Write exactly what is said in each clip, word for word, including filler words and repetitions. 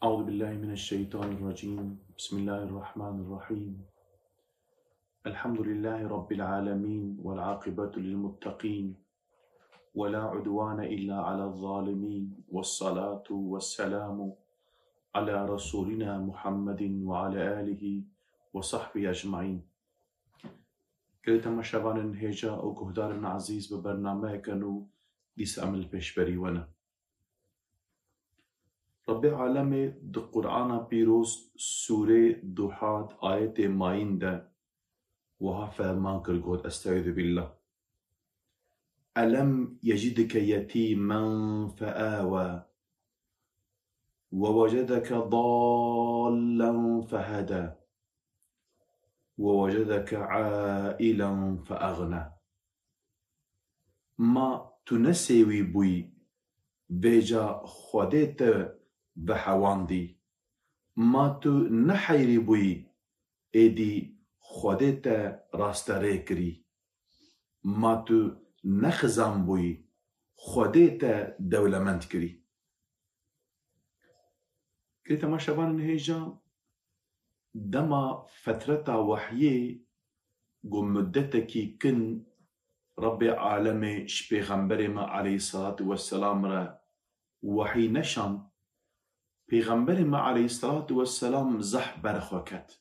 أعوذ بالله من الشيطان الرجيم. بسم الله الرحمن الرحيم. الحمد لله رب العالمين والعاقبة للمتقين ولا عدوان إلا على الظالمين والصلاة والسلام على رسولنا محمد وعلى آله وصحبه أجمعين. Gelê temaşevanên hêja û guhdarên ezîz, bi bernameyeke nû dîsa em li pêşberî we ne. Rebbê Alemê di Qur'ana Pîroz sûrê Duha di ayetê mayîn de wiha ferman kir, got, Estaizu billah. ألم يجدك يتيما فآوى ووجدك ضالا فهدى ووجدك عائلا فأغنى. Ma tu ne sêwî bûyî, vêca Xwedê te vehewandî. Ma tu ne heyrî bûyî, êdî Xwedê te rasterê kirî. Ma tu ne xizan bûyî, Xwedê te dewlemend kirî. Gelê temaşevanên hêja, dema fetreta wehyê, ku muddetekî kin Rebbê Alemê ji Pêxemberê me aleyhisselatu vesselam re wehî neşand, Pêxemberê me aleyhisselatu vesselam zehf ber xwe ket.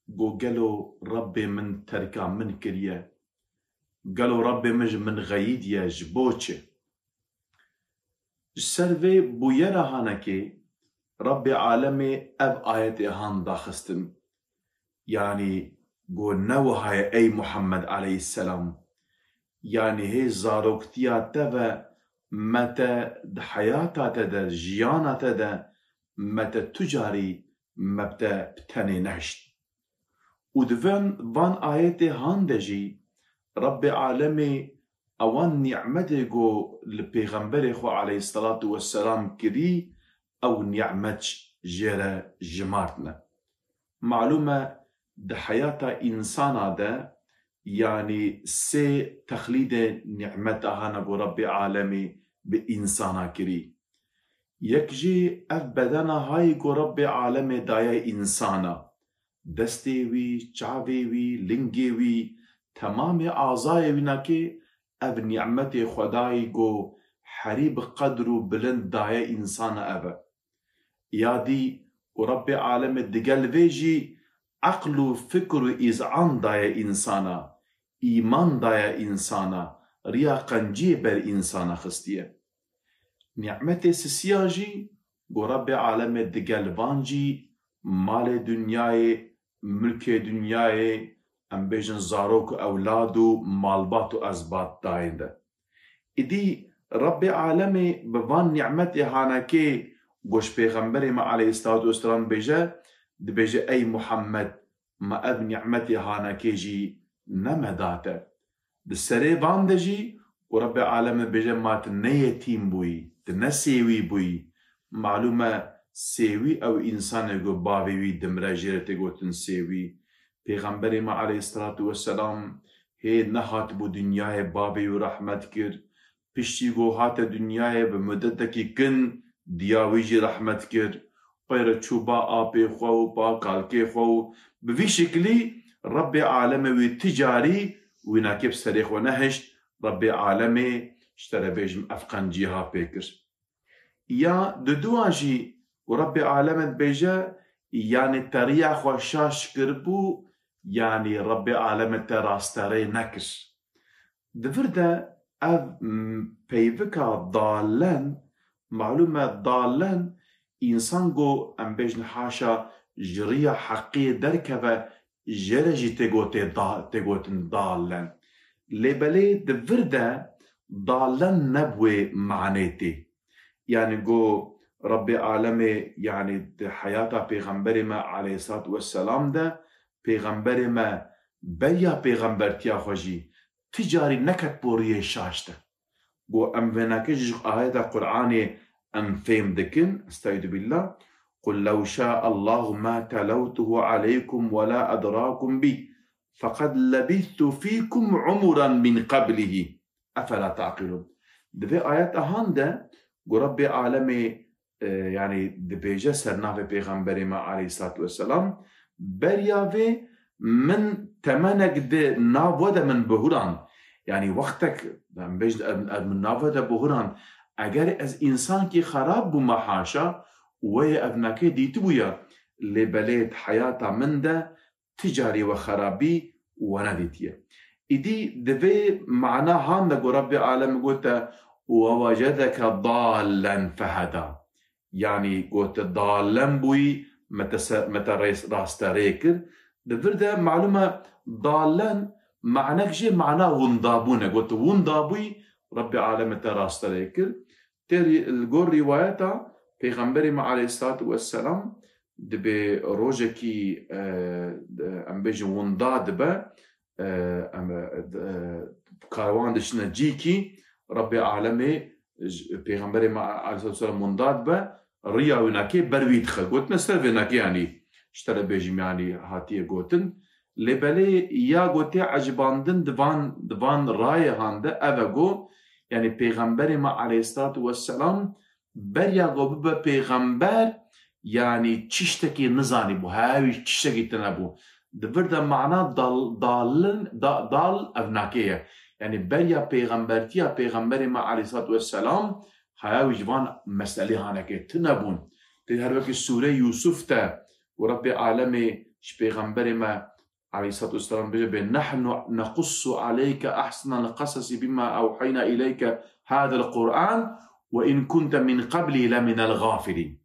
Got, gelo Rebbê min terka min kiriye? Gelo Rebbê min ji min xeyidiye, ji bo çi? Ji ser vê bûyera hanekê Rebbê Alemê ev ayetê han daxistin. Yanî got, ne wiha ye ey Muhammed aleyhisselam. Yanî hê zaroktiya te ve me te di heyata te de, jiyana te de me te tu carî me bi te bi tenê nehişt. Û di van, van ayetê han de jî Rebbê Alemê ewan nîmetê ku li Pêxemberê xwe aleyhisselatu vesselam kirî, ew nîmet jê re jimartine. Malûm e, di heyata însana de, yanî sê texlîdê nîmeta hane ku Rebbê Alemê bi însana kirî. Yek jî ev bedena hayî ku Rebbê Alemê daye însana. Destê wî, çavê wî, lingê wî, temamê azayê wî nakê ev nîmetê Xwedayî ku herî bi qedr û bilind daye însana ev e. Ya dî ku Rebbê Alemê digel vê jî eql û fikr û îzan daye însana, îman daye însana, riya qenciyê ber însana xistiye. Nîmetê sisiya jî ku Rebbê Alemê digel van jî malê dinyayê, milkê dinyayê, em bêjin zarok û ewlad û malbat û ezbat dayên de. Îdî Rebbê Alemê bi van nîmetê hanekê ku ji Pêxemberê me aleyhisselatu vesselam bêje, dibêje, ey Muhammed, ma ev nîmetê hanekê jî ne me da te? Di serê van de jî ku Rebbê Alemê bêje, ma tu ne yetîm bûyî, tu ne sêwî bûyî. Malûm e, sêwî ew însanê ku bavê wî dimre, jê re tê gotin sêwî. Pêxemberê me aleyhisselatu vesselam hê nehatibû dinyayê, bavê wî rehmet kir. Piştî ku hate dinyayê bi mudetekî kin diya wî jî rehmet kir. Pey re çû ba apê xwe û ba kalkê xwe û bi vî şiklî Rebbê Alemê wî ti carî wî nakê bi serê xwe nehişt. Rebbê Alemê ji te re bêjim ev qencî ha pê kir. Ya diduwa jî ku Rebbê Alemê dibêje, yanî te riya xwe şaş kiribû, yanî Rebbê Alemê te rasterê nekir. Di vir de ev, m, peyvika dalen, malûm e dalen, însan ku em bêjin haşa ji riya heqiyê derkeve, jê re jî tê gotê da-, tê gotin dalen. Lê belê di vir de dalen ne bi wê manê tê. Yanî ku Rebbê Alemê, yanî di heyata Pêxemberê me aleyhisselatu vesselam de, Pêxemberê me beriya pêxembertiya xwe jî ti carî neket bo riyê şaş de. Ku em vênakê ji ayeta Qur'anê em fêm dikin, Estaizu billah, "Qul lew şâ Allahu ma telewtuhu aleykum ve la edrakum bî, feqed lebîstu fîkum umuran min qablihî, efela taqilûn." Di vê ayeta han de ku Rebbê Alemê e, yanî dibêje ser navê Pêxemberê me aleyhissalatu vesselam, beriya vê min temenek di nav we de min bihurand. Yanî wextek, em bêjin, em, em min nav we de bihurand. Eger ez însankî xerab bûme haşa, wê evnakê dîtibûye, lê belê di heyata min de ti carî we xerabî we nedîtiye. Îdî di vê mana han de ku Rebbê alem gote, "Ve wecedeke dallen feheda." Yanî gote, "Dallen bûyî, me te se-, me te rês-, rasterê kir." Di vir de malûm e, dallen manek jê mana windabûn e. Gote, "Windabûyî, Rebbê alem me te rasterê kir." Tê rî-, li gor rîwayeta Pêxemberê me aleyhissalatu vesselam, dibê rojekî, e, em bêjin winda dibe, e, em, e, karwan diçine cîkî, Rebbê alemê, j-, Pêxemberê me aleyhissalatu vesselam winda dibe, riya wî nakê ber wî dixe. Gotine ser vê nakê, yanî, ji te re bêjim, yanî, hatiye gotin. Lê belê ya gotê ecibandin di van, di van rayê han de ev e go, yanî, Pêxemberê me aleyhissalatu vesselam beriya ku bibe pêxember, yanî tiştekî nizanîbû, heya wî tiştekî tune bû. Di vir de mana dal, dalin, da, dal ev nakê ye. Yanî beriya pêxembertiya Pêxemberê me aleyhissalatu vesselam, heya wî ji van meselê hanekê tune bûn. Tê her wekî sûreyê Yûsuf de û Rebbê alemê ji Pêxemberê me aleyhissalatu vesselam bêje, bê, "Nahnu nequssu aleyke ahsenel qasasi bima ewhayna ileyke hadel Qur'an ve in kunte min qablî leminel gafilîn."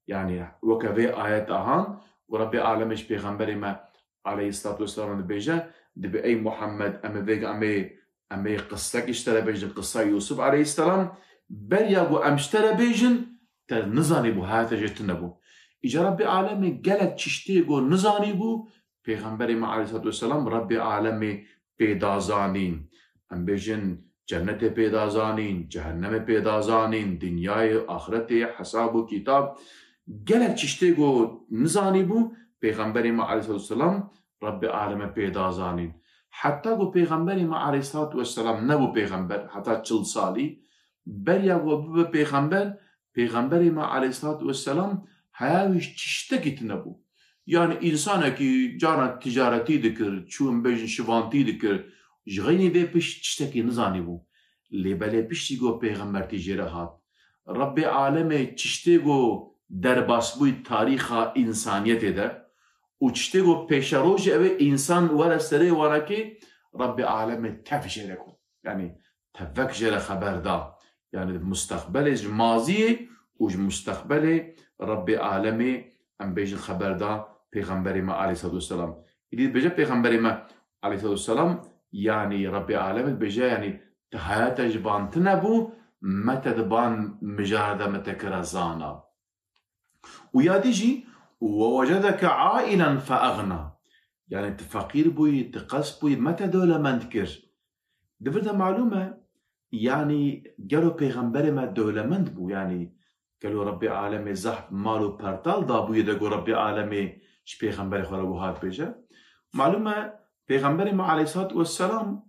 Yanî weke vê ayet ahan, ku Rebbê alemê ji Pêxemberê me aleyhissalatu vesselam dibêje, dibê, "Ey Muhammed, em ê vêga, em ê, em ê qissekî ji te re bêjin, qissa Yûsuf aleyhisselam, beriya ku em ji te re bêjin, te nizanîbû, heya te jê tune bû." Îca Rebbê alemê gelek tiştê ku nizanîbû, Pêxemberê me aleyhissalatu vesselam Rebbê alemê pê da zanîn. Em bêjin cennetê pê da zanîn, cehennemê pê da zanîn, dinyayê, axretê, hesab û kitab. Gelek tiştê ku nizanîbû, Pêxemberê me aleyhissalatu vesselam Rebbê aleme pê da zanîn. Heta ku Pêxemberê me aleyhissalatu vesselam nebû pêxember, heta çil salî, beriya ku bibe pêxember, Pêxemberê me aleyhissalatu vesselam heya wî tiştekî tune bû. Yanî însanekî carna ticaretî dikir, çû em bêjin şivantî dikir, ji xeynî vê pişt tiştekî nizanîbû. Lê belê piştî ku pêxembertî jê re hat, Rebbê alemê tiştê ku derbas bûyî tarîxa însaniyetê de û tiştê ku pêşerojê ew ê însan were serê wanekê, Rebbê alemê tev jê re got. Yanî tevek jê re xeber da. Yanî mustaqbelê ji maziyê û ji mustaqbelê Rebbê alemê, em bêjin, xeber da Pêxemberê me aleyhissalatu vesselam. Îdî dibêje Pêxemberê me aleyhissalatu vesselam, yanî Rebbê alemê dibêje, yanî te heya te ji van tune bû, me te di van mijara de me te kire zana. Û ya dî jî, "Ve wecedeke ailen fe egna." Yanî tu feqîr bûyî, tu qels bûyî, me te dewlemend kir. Di vir de malûm e, yanî gelo Pêxemberê me dewlemend bû, yanî gelo Rebbê alemê zehf mal û pertal dabûye de ku Rebbê alemê ji Pêxemberê xwe re wiha dibêje. Malûm e, Pêxemberê me aleyhissalatu vesselam,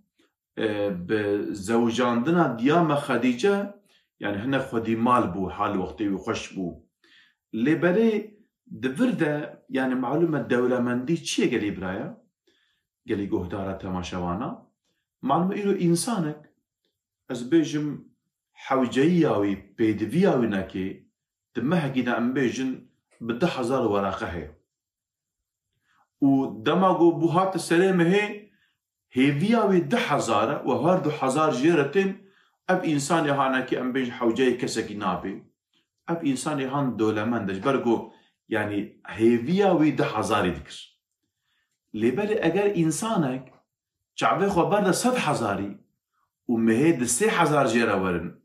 e, bi zewicandina diya me Xedîce, yanî hinek xwedî mal bû, hal wextê wî xweş bû. Lê belê di vir de, yanî malûm e dewlemendî çi ye gelî biraya? Gelî guhdara temaşewana? Malûm e îro însanek, ez bêjim hewceyiya wî, pêdiviya wî nekê, di mehekî de em bêjin bi du hezar wereqe heye. Û dema ku bû hate serê mehê, hêviya wî du hezar e û her du hezar jê re tên, ev însanê hanekî em bêjin hewceyê kesekî nabê. Ev însanê han dewlemend e, ji ber ku, yanî, hêviya wî du hezarî dikir. Lê belê eger însanek çavê xwe berde sed hezarî û mehê di sê hezar jê re werin,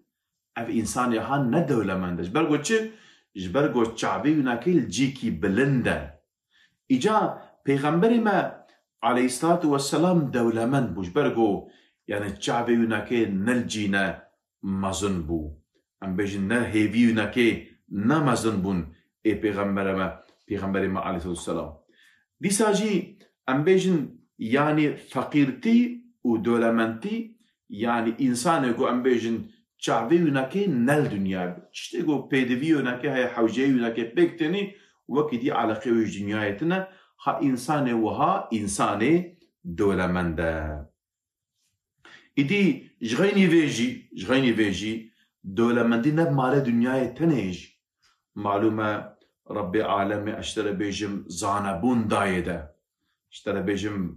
ev însanê han ne dewlemend e. Ji ber ku çi? Ji ber ku çavê wî nakê li cîkî bilind e. Îca Pêxemberê me aleyhissalatu vesselam dewlemend bû, ji ber ku, yanî, çavê wî nakê ne li cî ne mezin bû. Em bêjin ne hêvî wî nakê ne mezin bûn ê Pêxembere me, Pêxemberê me aleyhissalatu vesselam. Dîsa jî em bêjin, yanî, feqîrtî û dewlemendtî, yanî, însanê ku em bêjin çavê wî nake ne li dinyayê be. Tiştê ku pêdivî wî nake heye, hewceyê wî nake pêk tênî, wekî dî eleqeyê wî ji dinyayê tine. Ha însanê wiha, însanê dewlemend e. Îdî ji xeynî vê jî, ji xeynî vê jî dewlemendî ne bi malê dinyayê tenê jî. Malûm e, Rebbê alemê, ez ji te re bêjim, zanebûn dayê de. Ji te re bêjim,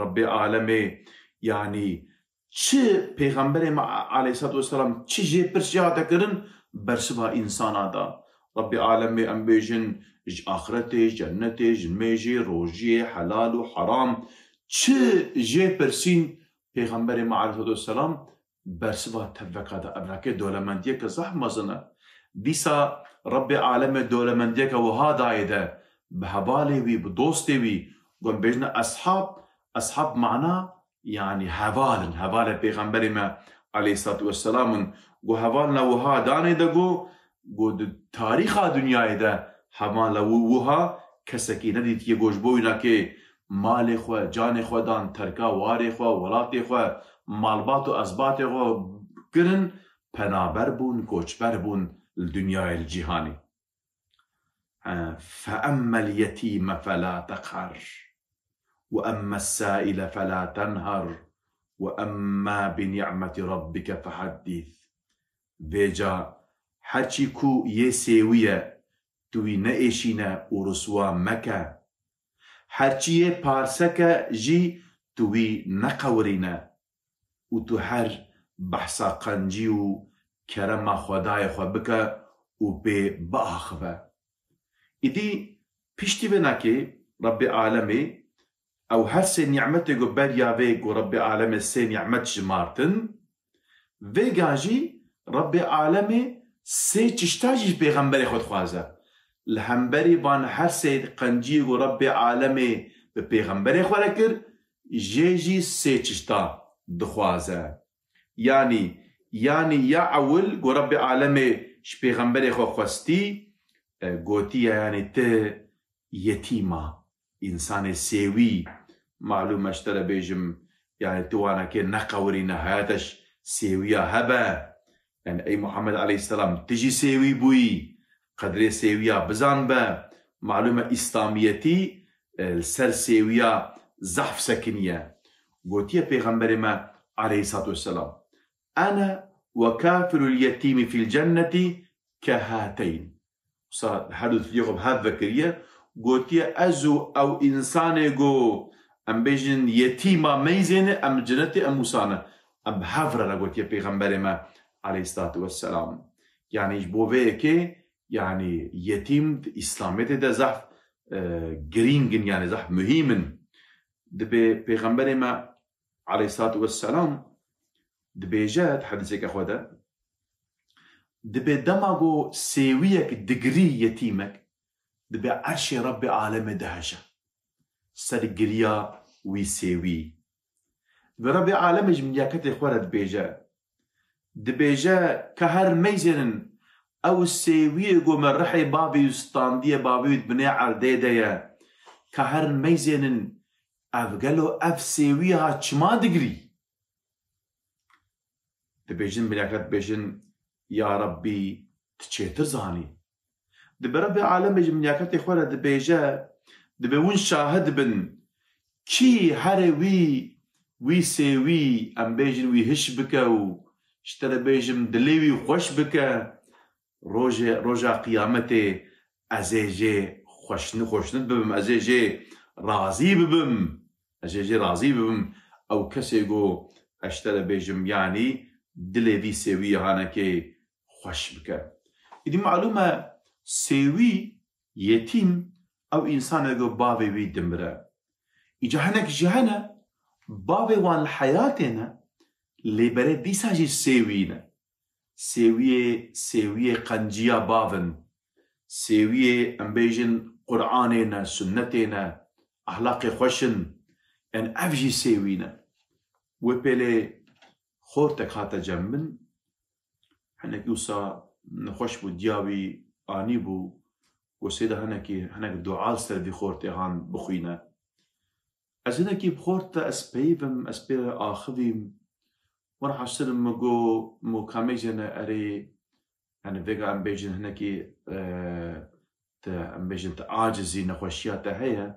Rebbê alemê, yanî çi Pêxemberê me a-, aleyhissalatu vesselam çi jê pirs jê hate kirin, bersiva însana da. Rebbê alemê, em bêjin, ji axretê, ji cennetê, ji nimêjê, rojiyê, helal û heram, çi jê pirsîn, Pêxemberê me aleyhissalatu vesselam bersiva tevveka da. Evvekê dewlemendiyeke zehf mezin e. Dîsa Rebbê alemê dewlemendiyeke wiha dayê de, bi hevalê wî, bi dostê wî, ku em bêjine eshab, eshab mana, yanî heval in, hevalê Pêxemberê me aleyhissalatu vesselam in. Ku hevalna wiha danê de ku, ku di tarîxa dinyayê de hevala wi-, wiha kesekî nedîtiye ku ji bo wî nakê malê xwe, canê xwe dan, terka warê xwe, welatê xwe, malbat û ezbatê xwe kirin, penaber bûn, koçber bûn li dinyayê, li cîhanê. He, فَأَمَّا الْيَتِيمَ فَلَا تَقْهَرْ وَأَمَّا السَّائِلَ فَلَا تَنْهَرْ وَأَمَّا بِنِعْمَةِ رَبِّكَ فَحَدِّثْ. Vêca her çî ku yê sêwî ye, tu wî neêşîne û riswa meke. Her çi yê parsek e jî tu wî neqewirîne û tu her behsa qencî û kerema Xwedayê xwe bike û pê biaxive. Îdî piştî vê nakê Rebbê alemê ew her sê nîmetê ku beriya vê ku Rebbê alemê sê nîmet jimartin, vêga jî Rebbê alemê sê çişta jî ji pêxemberê xwe dixwaze. Li hemberî van her sê qenciyê ku Rebbê alemê bi pêxemberê xwe re kir, jê jî sê çişta dixwaze. Yanî, yanî ya ewil ku Rebbê alemê ji pêxemberê xwe xwestî, e, gotiye, yanî ti yetîma, însanê sêwî, malûm e, ji te re bêjim, yanî tu wanekê neqewirîne, heyete ji sêwiya hebe. Yanî ey Muhammed aleyhisselam, tu jî sêwî bûyî, qedrê sêwiya bizan be. Malûm e, îslamiyetî, e, li ser sêwiya zehf sekiniye. Gotiye Pêxemberê me aleyhissalatu vesselam, "Ene ve kafilul yetîmî fil cennetî kehateyn." Wisa her du tiliyê xwe bi hev vekiriye, gotiye, "Ez û ew însanê ku em bêjin yetîma meyzêne, em li cenetê em wisa ne." Em bi hev re ne, gotiye Pêxemberê me aleyhissalatu vesselam. Yanî ji bo vê yekê, yanî yetîm di Îslamiyetê de zehf, e, girîng in, yanî zehf muhîm in. Dibê Pêxemberê me aleyhissalatu vesselam dibêje di hedîseke xwe de, dibê dema ku sêwiyek digirî yetîmek, dibê erşê Rebbê alemê diheje ser giriya wî sêwî. Dibê Rebbê alemê ji milyaketê xwe re dibêje, dibêje, ka herin meyzênin, ew sêwiyê ku me rihê bavê wî standiye, bavê wî di binê erdê de ye, ka herin meyzênin, ev gelo ev sêwiya çima digirî? Dibêjin, milyaketa dibêjin, ya Rebbî, tu çêtir zanî. Dibê Rebbê alemê ji milyaketê xwe re dibêje, dibê hûn şahid bin, kî herê wî, wî sêwî, em bêjin wî hiş bike û ji te re bêjim dilê wî xweş bike, rojê, roja qiyametê ez ê jê xweşni-, xweşnid bibim, ez ê jê razî bibim, ez ê jê razî bibim. Ew kesê ku ez ji te re bêjim, yanî dilê vî sêwî hanekê xweş bike. Îdî malûm e, sêwî, yetîm, ew însan e ku bavê wî dimire. Îca hinek jî hene, bavê wan li heyatê ne, lê berê dîsa jî sêwî ne. Sêwiyê, sêwiyê qenciya bav in. Sêwiyê, em bêjin, Qur'anê ne, sunnetê ne, ehlaqê xweş in. Em ev jî sêwî ne. Wê pêlê xortek hate cem min. Hinekî wisa nexweş bû, diya wî anî bû. Got, Seyda, hinekî, hinek dua li ser vî xortê han bixwîne. Ez hinekî bi xorte ez peyivim, ez pê re axivîm. Wan haşir min got, min got, ka mêjene erê, yani vêga em bêjin hinekî, e, te, em bêjin te acizî, nexweşiya te heye.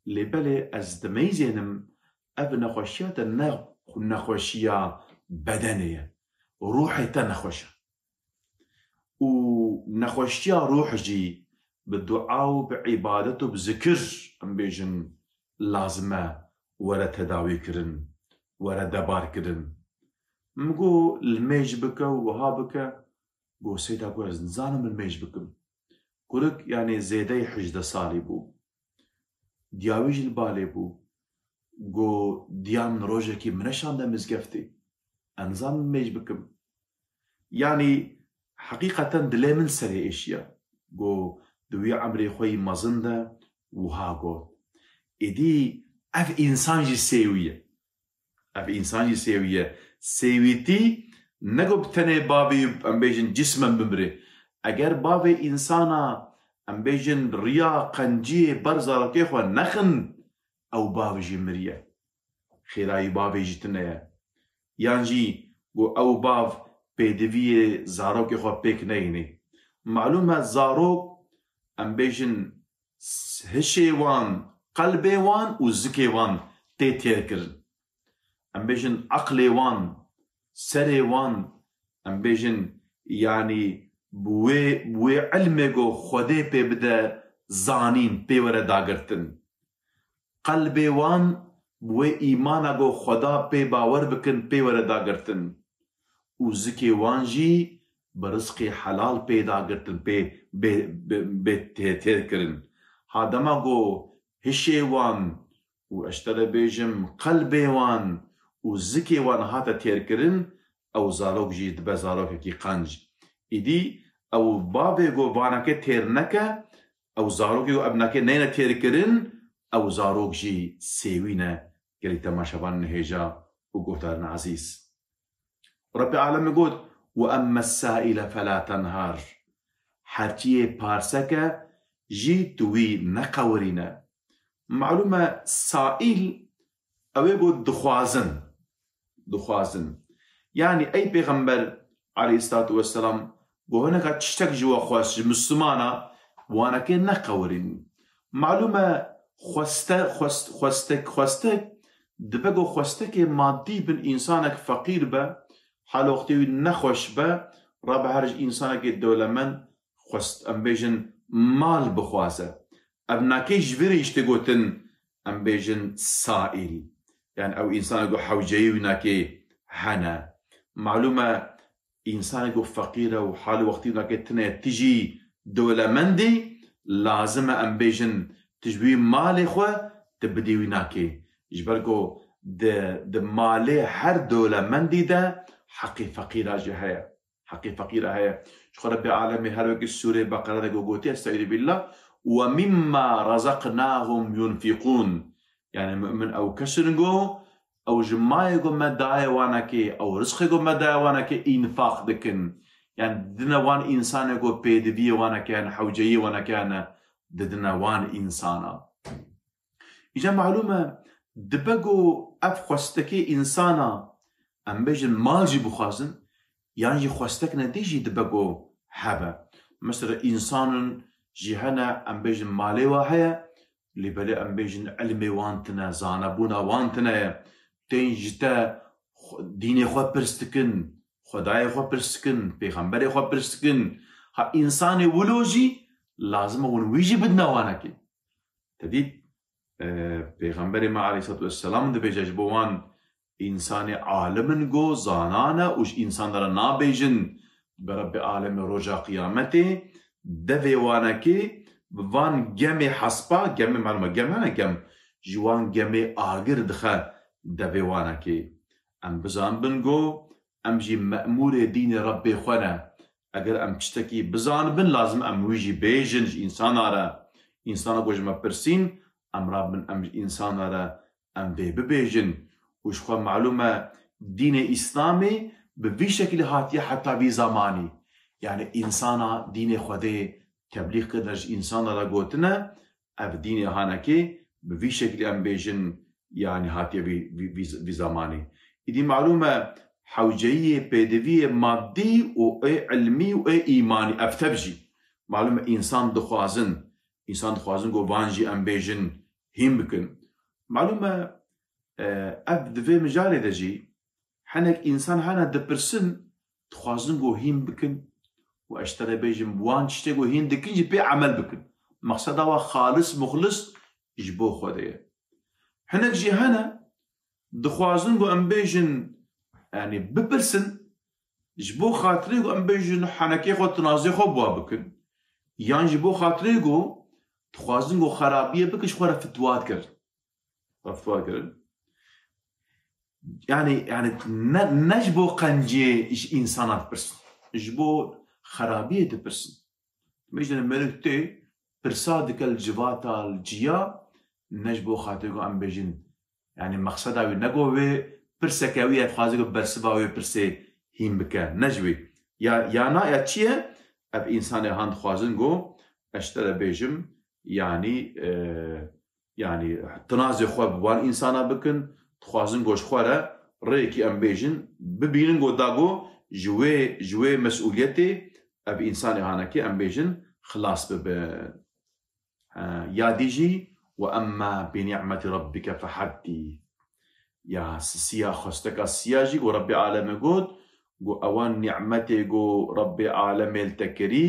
Lê belê ez dimeyzênim, ev nexweşiya te ne nexweşiya bedenê ye. Ruhê te nexweş e. Û nexweşiya ruh jî bi dua û bi îbadet û bi zikir, em bêjin, lazim e were tedawî kirin, were debar kirin. Min got, li mêj bike û wiha bike. Got, Seyda, got, ez nizanim li mêj bikim. Kurik, yanî zêdeyî hejdeh salî bû. Diya wî jî li balê bû. Got, diya min rojekî min neşande mizgeftê. Ez nizanim mêj bikim. Yanî heqîqeten dilê min serê êşiya. Got, di wî emrê xwe yî mezin de wiha got. Êdî ev însan jî sêwî ye. Ev însan jî sêwî ye. Sêwîtî ne ku bi tenê bavê, em bêjin, cismen bimrê. Eger bavê însana, em bêjin, riya qenciyê ber zarokê xwe nexin, ew bav jî miriye. Xêrayî bavê jî tune ye. Yan jî ku ew bav pêdiviyê zarokê xwe pêk neyînê. Malûm e, zarok, em bêjin, s-, hişê wan, qelbê wan û zikê wan tê têrkirin. Em bêjin, eqlê wan, serê wan, em bêjin, yanî bi wê, bi wê ilmê ku Xwedê pê bide zanîn, pê were dagirtin. Qelbê wan bi wê îmana ku Xweda pê bawer bikin, pê were dagirtin. Û zikê wan jî bi rizqê helal pê dagirtin, pê, bê, bê, bê tê-, têr kirin. Ha dema ku hişê wan û ez ji te re bêjim, qelbê wan û zikê wan hate têrkirin, ew zarok jî dibe zarokekî qenc. Îdî ew bavê ku vaneke têr neke, ew zarokê ku ev nake neyne têrkirin, ew zarok jî sêwî ne, gelî temaşevanên hêja û guhdarên ezîz. Rebbê alemê got, "Ve emme saîle felâ tenhar." Herçiyê parseke jî tu wî neqewirîne. Malûm e, saîl ew ê got dixwazin. Dixwazin. Yanî ey Pêxember aleyhissalatu vesselam got hineka tiştek ji we xwest, ji Mislimana, wanekê neqewirîn. Malûm e, xweste-, xwest-, xwestek, xwestek, dibe ku xwestekê madî bin, însanek feqîr be, hal wextê wî nexweş be, rabe her ji însanekê dewlemend xwest, em bêjin, mal bixwaze. Ev nakê ji vê re jî tê gotin, em bêjin, saîl. Yani ew însanek ku hewceyê wî nakê hene. Malûm e, însanek ku feqîr e û hal wextî wî nakê tune, tu jî dewlemendî, lazim e em bêjin, tu ji wî malê xwe tu bidî wî nakê. Ji ber ku di, di malê her dewlemendî de heqê feqîra jî heye. Heqê feqîra heye. Ji xwe Rebbê alemê her wekî sûrê Beqere de ku gotiye, estaizu billah, "Ve mimma razaqnahum yunfikûn." Yani mu'min ew kes in ku ew ji malê ku me daye wanekê, ew rizqê ku me daye wanekê, înfaq dikin. Yani didine wan însanê ku pêdiviyê waneke, yani hewceyê waneke, yani didine wan însana. Îca malûm e, dibe ku ev xwestekê însana, em bêjin, mal jî bixwazin, yan jî xwestek nedî jî dibe ku hebe. Mesela, însanin jî hene, em bêjin, malê wa heye, lê belê em bêjin, ilmê wan tine, zanebûna wan tine ye. Tên ji te xwe-, dînê xwe pirs dikin, Xwedayê xwe pirs dikin, pêxemberê xwe pirs dikin. Ha, însanê wilo jî lazim e hûn wî jî bidine wanekê. Te dît, e, Pêxemberê me aleyhissalatu vesselam dibêje ji bo wan însanê alim in ku zanan e û ji însan re nabêjin, bi Rebbê alemê roja qiyametê devê wanekê bi van gemê hespa, gemê malûm e gem hene gem, ji wan gemê agir dixe devê wanekê. Em bizanbin ku em jî me'mûrê dînê Rebbê xwe ne. Eger em tiştekî bizanibin, lazim em wî jî bêjin ji însana re. Însana ku ji me pirsîn, em rabin em ji însana re em vê bibêjin. Û ji xwe malûm e, dînê Îslamê bi vî şekilî hatiye heta vî zamanî. Yani însana dînê Xwedê teblîx kirine, ji însana re gotine, ev dînê hanekê bi vî şekilî em bêjin, yani hatiye vî, vî, vî, vî zamanî. Îdî malûm e, hewceyiyê, pêdiviyê madî û ê ilmî û ê îmanî, ev tev jî. Malum e, însan dixwazin, însan dixwazin ku van jî em bêjin hîn bikin. Malum e, e, ev di vê mijarê de jî hinek însan hene dipirsin, dixwazin ku hîn bikin û ez ji te re bêjim, wan tiştê ku hîn dikin jî pê emel bikin. Mexseda wa xalis, muxlis ji bo Xwedê ye. Hinek jî hene dixwazin ku em bêjin, yanî bipirsin, ji bo xatirê ku em bêjin henekê xwe, tinazê xwe bi wa bikin, yan ji bo xatirê ku dixwazin ku xerabiyê bikin, ji xwe re fitwa dikirin. Xwe re fitwa dikirin. Yanî, yanî ne, ne ji bo qencê ji însana dipirsin, ji bo xerabiyê dipirsin. Mêjin meriv tê pirsa dike li civata, li ciya, ne ji bo xatirê ku em bêjin, yanî mexseda wî ne ku wê pirseke wî ye, dixwaze ku bersiva wê pirsê hîn bike, ne ji wî. Ya, ya na, ya çi ye? Ev însanê han dixwazin ku ez ji te re bêjim, yanî, e, yanî tinazê xwe bi wan însana bikin, dixwazin ku ji xwe re rêyekî em bêjin, bibînin ku da ku ji wê, ji wê mesûliyetê ev însanê hanekê em bêjin xilas bibin. Ha, ya dî jî, "Ve emme bi ni'meti rabbike fehaddîth." Ya sisiya, xwesteka sisiya jî ku Rebbê Alemê got, ku ewan ni'metê ku Rebbê Alemê li te kirî,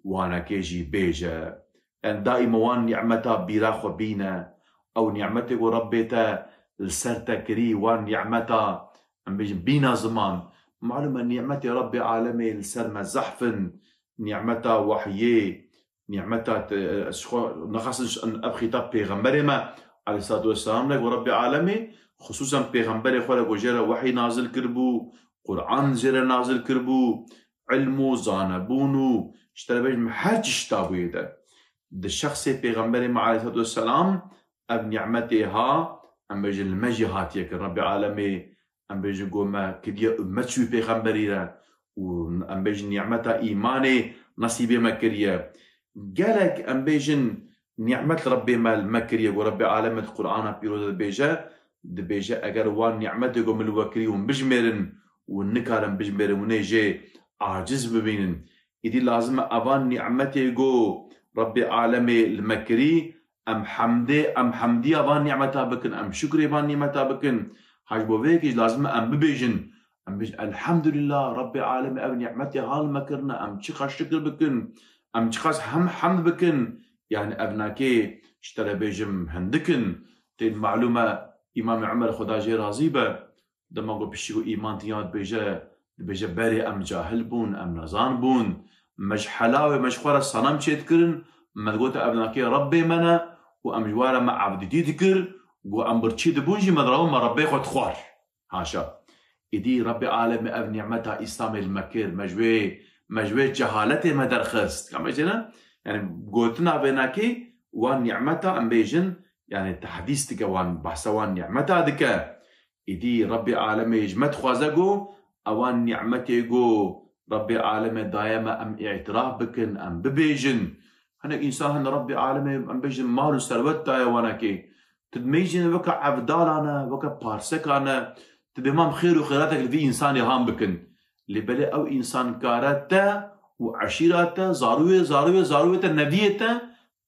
wanekê jî bêje. Em daîma wan nîmeta bîra xwe bîne. Ew nîmetê ku Rebbê te li ser te kirî, wan nîmeta, em bêjin, bîna ziman. Malum e, nîmetê Rebbê Alemê li ser me zehf in. Nîmeta wehyê, nîmeta te-, ez xwe nexwestin ev xîtab pêxemberê me, aleyhissalatu vesselam, re ku Rebbê Alemê xisûsen pêxemberê xwe re ku jê re wehî nazil kiribû, Quran jê re nazil kiribû, ilm û zanebûn û, ji te re bêjim, her çi ji tabûyê de. Di şexsê Pêxemberê me aleyhissalatu vesselam ev nîmetê ha, em bêjin, li me jî hatiye kirin. Rebbê Alemê, em bêjin, ku me kiriye ummet ji wî Pêxemberî re û, em bêjin, nîmeta îmanê nesîbê me kiriye. Gelek, em bêjin, nîmet Rebbê me li me kiriye, ku Rebbê Alemê di Qur'ana Pîroz de dibêje, dibêje, eger wan nîmetê ku min li we kirî hûn bijmêrin û nikarin bijmêrin, hûn ê jê aciz bibînin. Îdî lazim e evan nîmetê ku Rebbê Alemê li me kirî, em hemdê, em hemdiya van nîmeta bikin, em şukrê van nîmeta bikin. Ha ji bo vê yekê jî lazim e em bibêjin, em bêjin, "Elhamdulillah, Rebbê Alemê ev nîmetê ha li me kirine, em çiqas şikir bikin, em çiqas hem hemd bikin." Yanî ev nakê ji te re bêjim hindik in. Tên malûm e, Îmamê Umer, Xweda jê razî be, dema ku piştî ku îman tîya dibêje, dibêje, "Berê em cahil bûn, em nezan bûn. Me ji helawê me ji xwe re senem çêdikirin, me digote ev nakê Rebbê me ne û em ji we re me evdîtî dikir, ku em birçî dibûn jî me direwin me Rebbê xwe dixwar." Haşa. Îdî Rebbê Alemê ev nîmeta Îslamê li me kir, me ji wê, me ji wê cehaletê me derxist. Ka me jê ne? Yanî gotina vênakê wan nîmeta em bêjin, yanî tehdîs dike wan, behsa wan nîmeta dike. Îdî Rebbê Alemê ji me dixwaze ku ewan nîmetê ku Rebbê Alemê daye me em îtiraf bikin, em bibêjin. Hinek însan hene Rebbê Alemê, em bêjin, mal û serwet daye wanekê. Tu dimêjin weke evdala ne, weke parseka ne, tu bêhmam xêr û xêratek li vî însanê han bikin. Lê belê ew însan kare te û eşîra te, zarûyê, zarûyê, zarûyê te, neviyê te,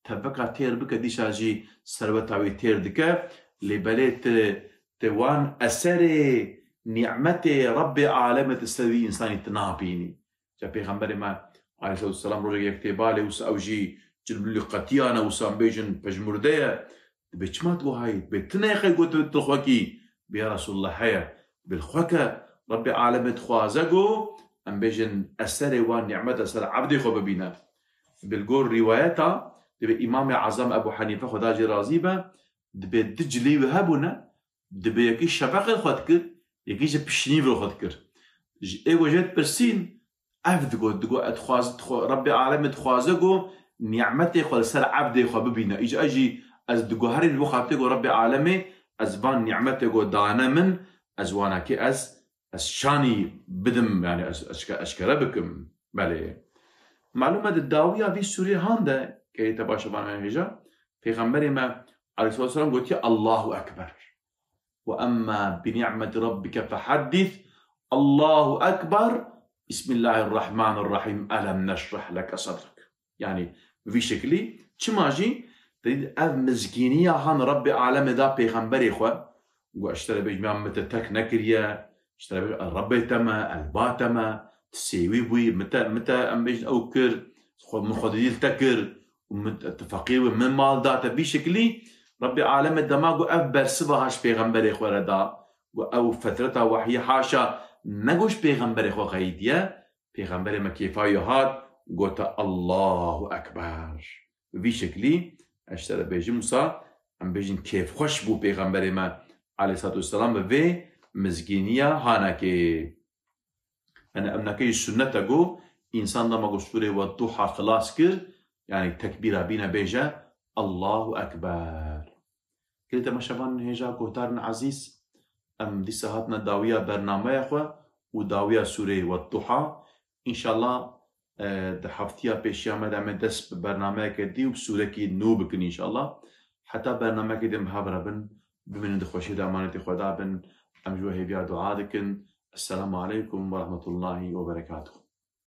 teveka têr bike, dîsa jî serweta wî têr dike. Lê belê ti, ti wan eserê nîmetê Rebbê Alemê ti ser wî însanî ti nabînî. Ca Pêxemberê me aleyhisselatu vesselam rojek yek tê balê, wisa ew jî cilbûlî qetiyane, wisa em bêjin pejmurde ye. Dibê çima tu wiha yî? Dibê tune ye qey got tu xwekî? Dibê ya Resulullah heye. Dibê li xwe ke Rebbê Alemê dixwaze ku em bêjin eserê wan nîmeta ser evdê xwe bibîne. Dibê li gor rîwayeta, dibê Îmamê Ezam Ebu Henîfe, Xweda jê razî be, dibê du cilê wî hebûne, dibê yekî şefeqê xwe dikir, yekî jî piştnîvê xwe dikir. Ji ê ku jê dipirsîn, ev digot, digot, "Ez dixwaz-, dixwa-, Rebbê Alemê dixwaze ku nîmetê xwe li ser evdê xwe bibîne. Îca ez jî ez diguherîm ji bo xatirê ku Rebbê Alemê ez van nîmetê ku dane min, ez wanakê ez, ez şanî bidim, yanî ez, ez şke-, eşkere bikim." Belê. Malûm e, di dawiya vî sûrê han de, keyê te baş e, van hêja, Pêxemberê me aleyhisselatu vesselam gotiye, "Allahu Ekber. Ve emme bi ni'meti rabbike fehaddis, Allahu Ekber, Bismillahirrahmanirrahim, Elem neşrah leke sadrak. Yani bi vî şekilî, çima jî te dît ev mizgîniya han Rebbê alemê da pêxemberê xwe, got, ji te re bêjim ya min te terk nekiriye, ji te re bêjim, Rebbê te me, Elba te me, tu sêwî bûyî, min te, min te, em bêjin, ew kir, xwe, min xwe didî li te kir, û min, tu feqîr bû, min mal da te. Vî şekilî Rebbê alemê dema got ev bersiva ha ji pêxemberê xwe re da, got ew fetreta wehyê haşa, negot ji pêxemberê xwe qeydiye, pêxemberê me kêfa wî hat, gote, Allahu Ekber. Bi vî şekilî, ez ji te re bêjim, wisa em bêjin, kêfxweş bû pêxemberê me, aleyhissalatu vesselam, bi vê mizgîniya hanekê. Yani, em neke jî sunnet e, got, însan dema got sûrê Wedduha xilas kir, yani tekbîra bîne bêje, Allahu Ekber. Gelê temaşevanên hêja guhdarên ezîz, em dîsa hatine dawiya bernameya xwe û dawiya sûreyê Wedduha. Înşallah, e, di heftiya pêşiya me de em ê dest bi bernameyeke dî û bi sûrekî nû bikin înşallah. Heta bernameyekê din bi hev re bin, bimînin di xweşiyê de emanetê Xweda bin. Em ji we hêviya dua dikin. Esselamu aleykum ve rahmetullahi ve berekatuhu.